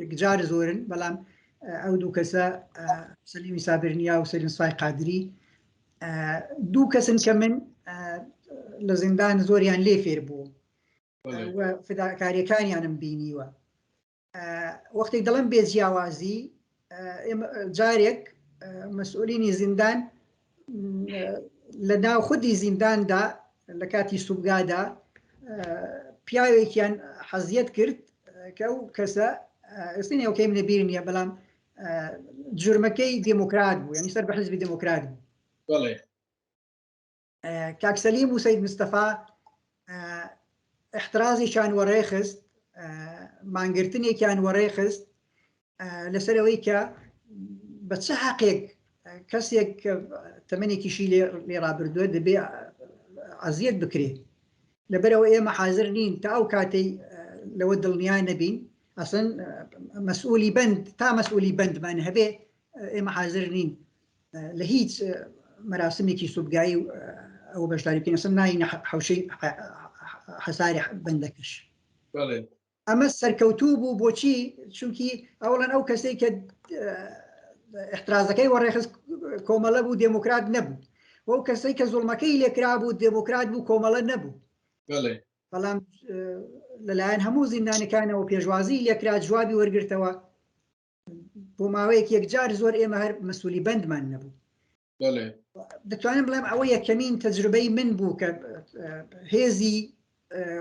یەکجار زۆرن بەڵام ئەو دوو کەسە سەلیمی سابرنیا و سەلیم سای قادری دوو کەسن کە من لە زیندان زۆریان لێ فێر بوو فداکاریەکانیانم بینیوە وەختێک دەڵم بێ جیاوازی جارێک مەسئولینی زیندان لە ناو خودی زینداندا لە کاتی سوبگادا پیاوێکیان حەزیەت کرد کە ئەو کەسە ئێستا نێوکەیم لە بیر نییە بەڵام جرمەکەی دێموکرات بوو یعنی سەر بە حزبی دێموکرات بوو بەڵێ کاک سەلیم و سید مستەفا احترازێکیان وەڕێ خست مانگرتنێکیان وەڕێ خست لەسەر ئەوەی کە بە چ حەقێک کەسێک تەمەنێکیشی لێ ڕابردووە دەبێ ئەزیەت بکرێت لەبەرەوە ئێمە حاضر نین تا ئەو کاتەی لەوە دڵنیا نەبین ئەسن مەسئولی بەند تا مەسئولی بەندمان هەبێ ئێمە حاضر نین لە هیچ مەراسمێکی سوبگایی ئەوە بەشداری بکەین ئەسن ناینە حوشەی حەساری بەندەکەش ئەمە سەرکەوتوو بوو بۆچی چونکی ئەوڵەن ئەو کەسێک کە احترازەکەی وەڕێخست کۆمەڵە بوو دێموکرات نەبوو وەو کەسەی کە زوڵمەکەی لێکرا بوو دێموکرات بوو کۆمەڵە نەبوو بەڵام لەلایەن هەموو زیندانەکانەوە پێشوازی لێکرا جوابی وەرگرتەوە بۆ ماوەیەک یەکجار زۆر ئێمە هەر مەسوولی بەندمان نەبوو. دەتوانم بڵێم ئەوە یەکەمین تەجروبەی من بوو کە هێزی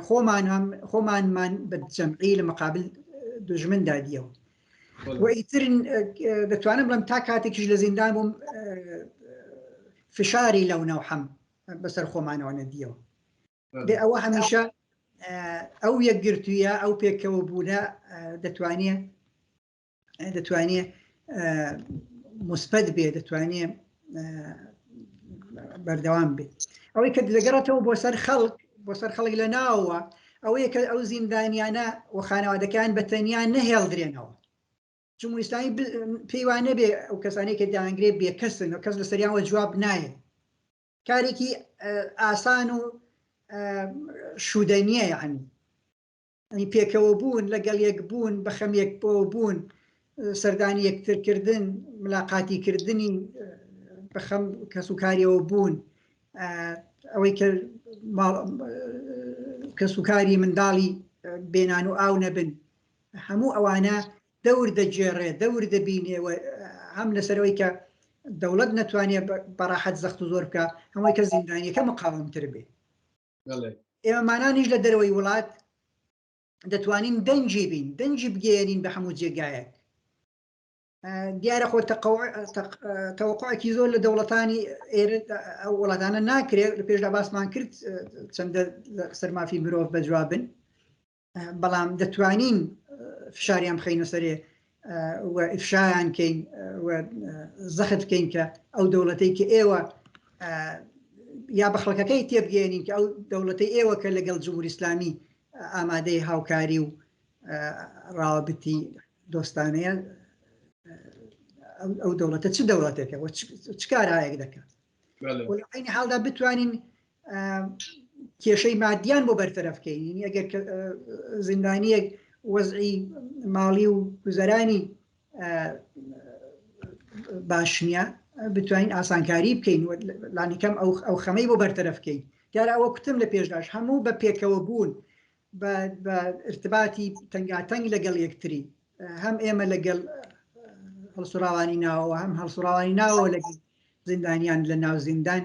خۆمانم خۆمانمان بە جەمعی لە مقابل دژمندا دیەوە و ئیتر دەتوانم بڵێم تا کاتێکیش لە زیندان بووم فشاری لەو نەوحەم بەسەر خۆمانەوە نەدیەوە بێ ئەوە هەمیشە ئەو یەکگرتوویە ئەو پێکەوە بوونە دەتوانێت دەتوانێ موسپەت بێ دەتوانێ بەردەوام بێت ئەوەی کە دەگەڕێتەوە بۆ سەر خەڵک بۆ سەر خەڵک لە ناوەوە ئەوەیە کە ئەو زیندانیانە و خانەوادەکان بە تەنیا نەهێڵدرێنەوە جمهوری ئیسلامی پێی وا نەبێ ئەو کەسانەی کە دەیانگرێ بێکەسن و کەس لەسەریانەوە جواب نایە کارێکی ئاسان و شوودەنیە یعنی یانی پێکەوە بوون، لەگەڵ یەک بوون، بە خەم یەک بوون، سەردانی یەکتر کردن، ملاقاتی کردنی بە خەم کەس و کاریەوە بوون، ئەوەی کە کەس و کاری منداڵی بێنان و ئاو نەبن، هەموو ئەوانە دەور دەگێڕێ، دەور دەبینێ و هەم لەسەرەوەی کە دەوڵەت نەتوانێت بەڕاحەت زەخت و زۆر بکە، هەمووی کە زیندانیەکە مقاومتر بێ. ئێمەمانانیش لە دەرەوەی وڵات دەتوانین دەنگی بین دەنگی بگەیەنین بە هەموو جێگایەک دیارە خۆ تەوەقعێکی زۆر لە دەوڵەتانی ئێرە ئەو وڵاتانە ناکرێت لە پێشدا باسمان کرد چەندە سەر مافی مرۆڤ بەجوابن بەڵام دەتوانین فشاریان بخەینە سەرێ و ئیفشایان کەین و زەخت بکەین کە ئەو دەوڵەتەی کە ئێوە یا بە خەڵکەکەی تێبگەێنین کە ئەو دەوڵەتەی ئێوە کە لەگەڵ جمهوری ئیسلامی ئامادەی هاوکاری و ڕاوبتی دۆستانەیە ئەو دەوڵەتە چ دەوڵەتێکە و چ کارایەک دەکات عینی حاڵدا بتوانین کێشەی مادیان بۆ بەرتەرەف کەین ئەگەر زیندانیەک وەزعی ماڵی و گوزەرانی باش نییە بتوانین ئاسانکاری بکەین لانیکەم ئەو ئەو خەمەی بۆ بەرتەرەف بکەین دیارە ئەوە کوتم لە پێشداش هەموو بە پێکەوە بوون بە ارتباتی تەنگاتەنگ لەگەڵ یەکتری هەم ئێمە لەگەڵ هەڵسوڕاوانی ناوەوە هەم هەڵسوڕاوانی ناوەوە لەگەڵ زیندانیان لە ناو زیندان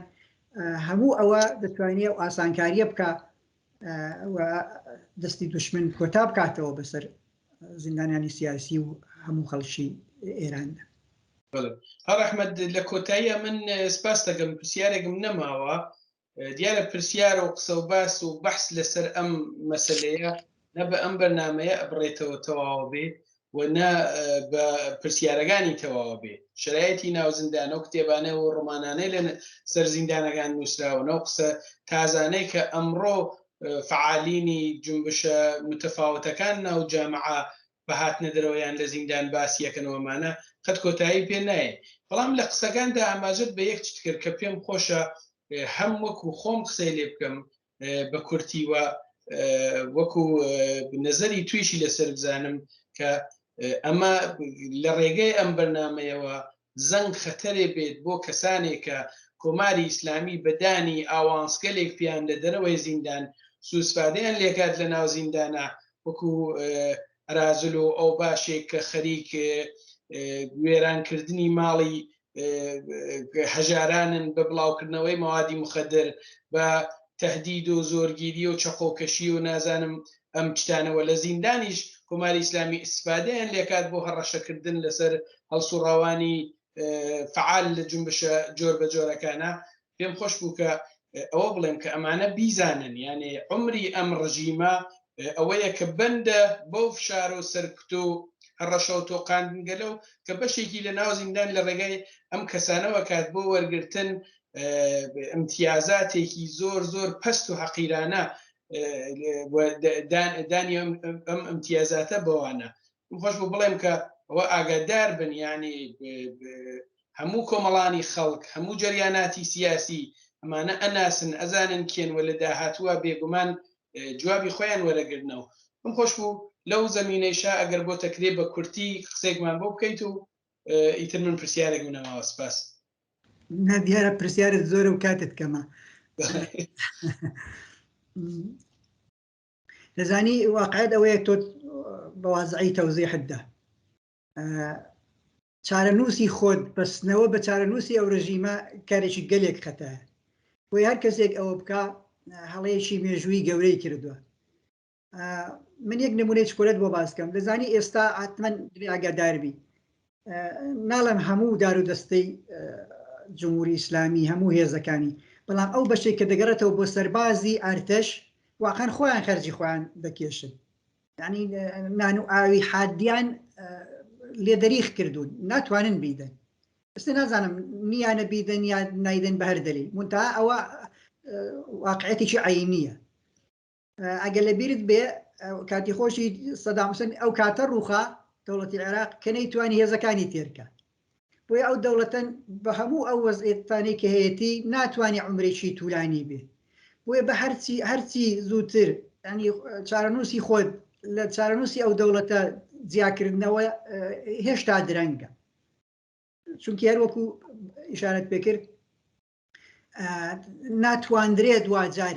هەموو ئەوە دەتوانێت ئەو ئاسانکاریە بکە و دەستی دوشمن کۆتا بکاتەوە بەسەر زیندانیانی سیاسی و هەموو خەڵکی ئێراندا. هەر ئەحمەد لە کۆتاییە من سپاس دەکەم پرسیارێکم نەماوە دیارە پرسیار و قسە و باس و بەحس لەسەر ئەم مەسەلەیە نە بە ئەم بەرنامەیە ئەبڕێتەوە تەواوە بێ و نە بە پرسیارەکانی تەواوە بێ شرایەتی ناو زیندانە و کتێبانە و ڕۆمانانەی لە سەر زیندانەکان نووسراوە نەو قسە تازانەی کە ئەمڕۆ فعالینی جنبشە متفاوتەکان ناو جامعە بە هاتنە دەرەوەیان لە زیندان باسی ئەکەن و ئەمانە قەت کۆتایی پێ نایێ. بەڵام لە قسەکاندا ئاماژەت بە یەک چت کرد کە پێم خۆشە هەم وەکو خۆم قسەی لێ بکەم بە کورتی و وەکو نەزەری تویشی لەسەر بزانم کە ئەمە لە ڕێگەی ئەم بەرنامەیەوە زەنگ خەتەرێ بێت بۆ کەسانێک کە کۆماری ئیسلامی بە دانی ئاوانسگەلێک پێیان لە دەرەوەی زیندان سوئیسفادەیان لێکات لە ناو زیندانا وەکو ئەرازل و ئەوباشێک کە خەریک وێران کردنی ماڵی هەژارانن بە بڵاوکردنەوەی مەوادی مخدر بە تهدید و زۆرگیری و چەقۆکەشی و نازانم ئەم چتانەوە لە زیندانیش کۆماری ئیسلامی ئیسفادەیان لێکات بۆ هەڕەشەکردن لەسەر هەڵسوڕاوانی فعال لە جنبشە جۆر بە جۆرەکانە پێم خۆش بوو کە ئەوە بڵێم کە ئەمانە بیزانن یانێ عمری ئەم ڕژیمە ئەوەیە کە بەندە بەو فشار و سەرکوت و هەڕەشە و تۆقاندنگەلە و کە بەشێکی لە ناو زیندان لە ڕێگای ئەم کەسانەوە کات بۆ وەرگرتن ئیمتیازاتێکی زۆر زۆر پەست و حەقیرانە دانی ئەم ئیمتیازاتە بەوانە خۆش بوو بڵێم کە ئەوە ئاگادار بن یعنی هەموو کۆمەڵانی خەڵک هەموو جەریاناتی سیاسی ئەمانە ئەناسن ئەزانن کێن وە لە داهاتووە بێگومان جوابی خۆیان وەرەگرنەوە من خۆش بوو لەو زەمینەیشا ئەگەر بۆ تەکرێ بە کورتی قسێکمان بۆ بکەیت و ئیتر من پرسیارێکم نەماوە سپاس. نا دیارە پرسیارت زۆرە و کاتت کەمە. دەزانی واقعیت ئەوەیە تۆ بە وازعی تەوزیحت دا. چارەنووسی خۆت بەستنەوە بە چارەنووسی ئەو ڕژیمە کارێکی گەلێک خەتایە. بۆیە هەر کەسێک ئەوە بکا هەڵەیەکی مێژووی گەورەی کردووە. من یەک نمونەی چکۆلەت بۆ باس کەم دەزانی ئێستا حتمما دەبێ ئاگادار بی ناڵێم هەموو دار و دەستەی جمهوری ئیسلامی هەموو هێزەکانی بەڵام ئەو بەشێک کە دەگەڕێتەوە بۆ سەربازی ئارتەش واقعا خۆیان خەرجی خۆیان دەکێشن یعنی نان و ئاوی حادیان لێ دەریخ کردوون ناتوانن بیدەن ئێستا نازانم نیانە بیدەن یا نایدەن بە هەر دەلیل منتها ئەوە واقعەتێکی عینیە ئەگەر لە بیرت بێ کاتی خۆشی سەدام حوسێن ئەو کاتە ڕووخا دەوڵەتی عێراق کە نەیتوانی هێزەکانی تێرکە بۆیە ئەو دەوڵەتەن بە هەموو ئەو وەزعیەتانەی کە هەیەتی ناتوانێ عومرێکی تولانی بێ بۆیە بە هەرچی هەرچی زووتر ینی چارەنووسی خۆت لە چارەنووسی ئەو دەوڵەتە جیاکردنەوە هێشتا درەنگە چونکی هەر وەکو ئیشارەت پێکرد ناتواندرێ دواجار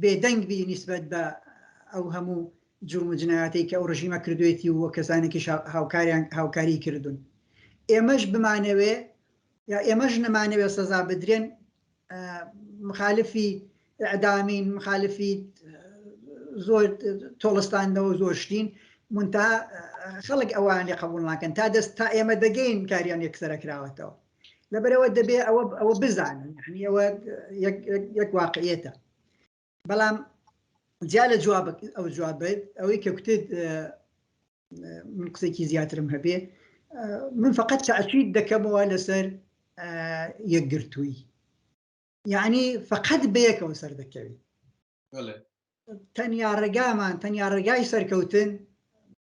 بێدەنگ بی نیسبەت بە ئەو هەموو جرم و جنایەتەی کە ئەو ڕژیمە کردوێتی و کەسانێکیش هاوکاریان هاوکاری کردوون ئێمەش بمانەوێ یا ئێمەش نەمانەوێ سەزا بدرێن مخالفی ئەدامین مخالفی زۆر تۆڵستاندنەوە زۆر شتین منتها خەڵک ئەوان لێ قبول ناکەن تا دەست تا ئێمە دەگەین کاریان یەکسرە کراوەتەوە لەبەرەوە دەبێ ئەوە ئەوە بزانن یعنی ئەوە یەک واقعیەتە بەڵام جیا لە جواب ئەو جوابێت ئەوەی کە کوتت من قسێکی زیاترم هەبێ من فقط تەئکید دەکەمەوە لەسەر یەکگرتووی یعنی فقط بەیەکەوە سەردەکەوی تەنیا ڕێگامان تەنیا ڕێگای سەرکەوتن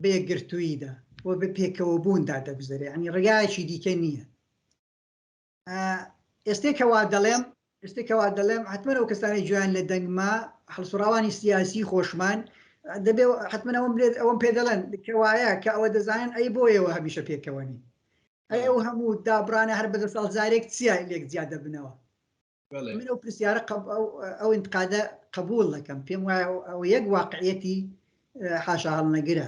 بە یەکگرتووییدا و بە پێکەوە بووندا دەگوزەرێ یعنی ڕێگایەکی دیکە نییە ئێستێ کەوا دەڵێم ئێستێ کەوا دەڵێم حتمما ئەو کەسانەی گوێیان لە دەنگما هەڵسوڕاوانی سیاسی خۆشمان دەبێ حتمما ئەوم لێت ئەوم پێ دەڵێن کەوایە کە ئەوە دەزانن ئەی بۆیەوە هەمیشە پێکەوەنی ئەی ئەو هەموو دابرانە هەر بە دە ساڵ جارێک چییە لێک جیا دەبنەوە من ئەو پرسیارە ئەو انتقادە قبول دەکەم پێم وایە ئەو یەک واقعەتی حاشا هەڵنەگرە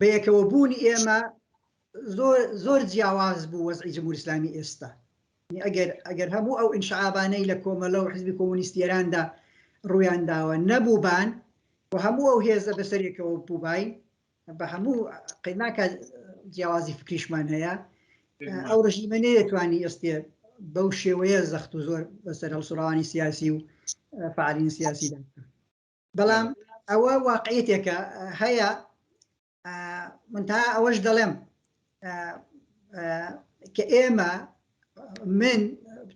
بەیەکەوە بوونی ئێمە زۆر زۆر جیاواز بوو وەزعی جمهوری ئیسلامی ئێستا ئەگەر ئەگەر هەموو ئەو ئینشعابانەی لە کۆمەلە و حزبی کۆمۆنیستی ئێراندا ڕویان داوە نەبووبان و هەموو ئەو هێزە بەسەرێکەوە بووبین بە هەموو قەیناکە جیاوازی فکریشمان هەیە ئەو ڕژیمە نەیەتوانی ئێستێ بەو شێوەیە زەخت و زۆر بەسەر هەڵسوڕاوانی سیاسی و فعالین سیاسیدا بەڵام ئەوە واقعیتێکە هەیە من تا ئەوەش دەڵێم کە ئێمە من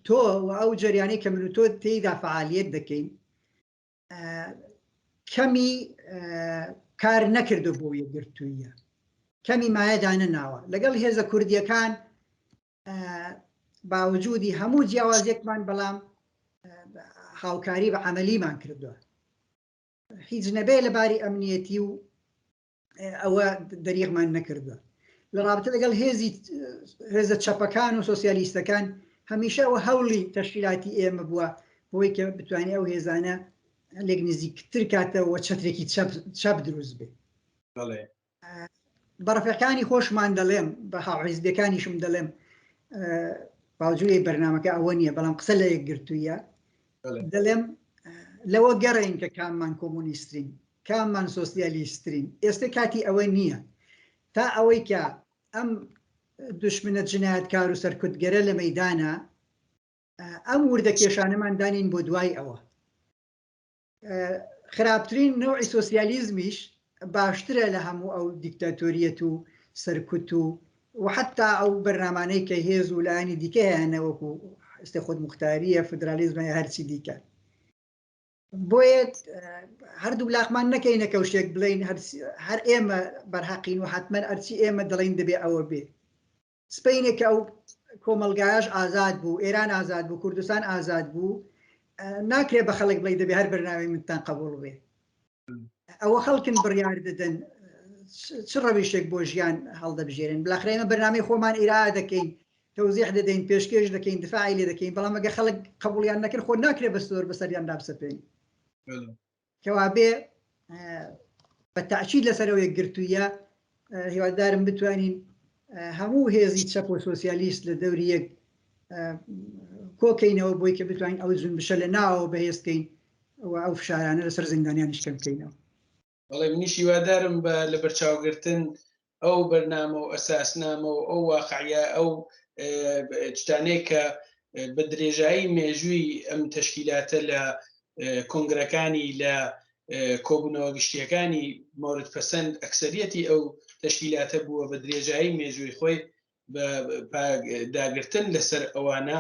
تۆ و ئەو جەریانەی کە من و تۆ تێیدا فعالیت دەکەین کەمی کار نەکردو بۆ یەکگرتوویە کەمی مایەدا نەناوە لەگەڵ هێزە کوردیەکان باوجودی هەموو جیاوازێکمان بەڵام هاوکاری بە عملیمان کردووە هیچ نەبێ لە باری ئەمنیەتی و ئەوە دەریغمان نەکردووە لە ڕابتە لەگەڵ هێزی هێزە چەپەکان و سۆسیالیستەکان هەمیشە ئەوە هەوڵی تەشکیلاتی ئێمە بووە بۆی کە بتوانێت ئەو هێزانە لێک نزیکتر کاتەوە چەترێکی چەپ چەپ دروست بێ بە ڕەفیقانی خۆشمان دەڵێم بە هاوحیزبەکانیشم دەڵێم باوجوی بەرنمەکە ئەوە نییە بەڵام قسە لە یەکگرتوویە دەڵێم لەوە گەڕین کە کاممان کۆمۆنیسترین کاممان سۆسیالیسترین ئێستا کاتی ئەوە نییە تا ئەوەی کە ئەم دشمنە جنایەتکار و سەرکوتگەرە لە مەدانە ئەم وردە کێشانەمان دانین بۆ دوای ئەوە خراپترین نەوعی سۆسیالیزمیش باشترە لە هەموو ئەو دیکتاتۆریەت و سەرکوت و و حتا ئەو بەرنامانەی کە هێز و لایەنی دیکە هەیانە وەکو ئێستا خود مختاریە فدرالیزمە یا هەرچی دیکە بۆیە هەردوو لاقمان نەکەینە کەوشێک بڵین هەر ئێمە بەرهەقین و حتمما ئەرچی ئێمە دەڵین دەبێ ئەوە بێ سپەینێ کە ئەو کۆمەڵگایەش ئازاد بوو، ئێران ئازاد بوو، کوردستان ئازاد بوو، ناکرێ بە خەڵک بڵێی دەبێ هەر بەرنامەی منتان قبوڵ بێ. ئەوە خەڵکن بڕیار دەدەن چ ڕەویشێک بۆ ژیان هەڵدەبژێرن. بلاخرە ئێمە بەرنامەی خۆمان ئیرا دەکەین، تەوزیح دەدەین، پێشکێش دەکەین، دفاعی لێ دەکەین، بەڵام ئەگەر خەڵک قبوڵیان نەکرد خۆ ناکرێ بە زۆر بەسەریاندا بسەپێنین. کەوابێ بە تەئکید لەسەر ئەو یەکگرتوویە. هیوادارم بتوانین هەموو هێزی چەپ و سۆسیالیست لە دەوری یەک کۆکەینەوە بۆی کە بتوانین ئەو جونبشە لە ناوەوە بەهێز بکەین و ئەو فشارانە لەسەر زیندانیانیش کەم بکەینەوە. بەڵێ منیش هیوادارم بە لەبەرچاوگرتن ئەو بەرنامە و ئەساسنامە و ئەو واقعە ئەو شتانەی کە بە درێژایی مێژووی ئەم تەشکیلاتە لە کۆنگرەکانی لە کۆبوونەوە گشتیەکانی مورد پەسەند ئەکسەریەتی ئەو تەشکیلاتە بووە بە درێژایی مێژووی خۆی بە داگرتن لەسەر ئەوانە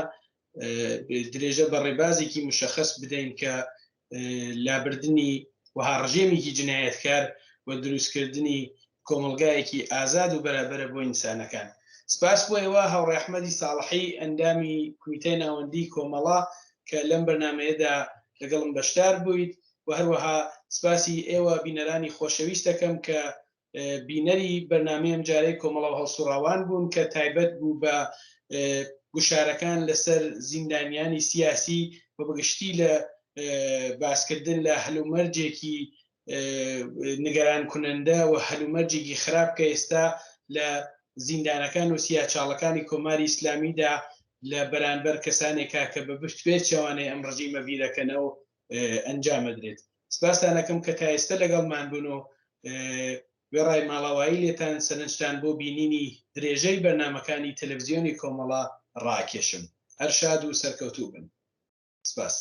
درێژە بە ڕێبازێکی مشەخص بدەین کە لابردنی وەها ڕژێمێکی جنایەتکار و دروستکردنی کۆمەڵگایەکی ئازاد و بەرابەرە بۆ ئینسانەکان. سپاس بۆ ئێوە هاوڕێ ئەحمەدی ساڵحی ئەندامی کومیتەی ناوەندی کۆمەڵە کە لەم بەرنامەیەدا لەگەڵم بەشدار بوویت و هەروەها سپاسی ئێوە بینەرانی خۆشەویست دەکەم کە بینەری بەرنامەی ئەمجارەی کۆمەڵە و هەڵسوڕاوان بوون کە تایبەت بوو بە گوشارەکان لەسەر زیندانیانی سیاسی و بەگشتی لە باسکردن لە هەلومەرجێکی نگەران کونەندە و هەلومەرجێکی خراپ کە ئێستا لە زیندانەکان و سیاچاڵەکانی کۆماری ئیسلامیدا لە بەرانبەر کەسانێکا کە بە پێچەوانەی ئەم ڕژیمە بیرەکەنەوە ئەنجامەدرێت. سپاستان ئەکەم کە تا ئێستە لەگەڵمان بوون و وێڕای ماڵاوایی لێتان سەرنجتان بۆ بینینی درێژەی بەرنامەکانی تەلەفزیۆنی کۆمەڵە ڕاکێشم. هەر شاد و سەرکەوتوو بن. سپاس.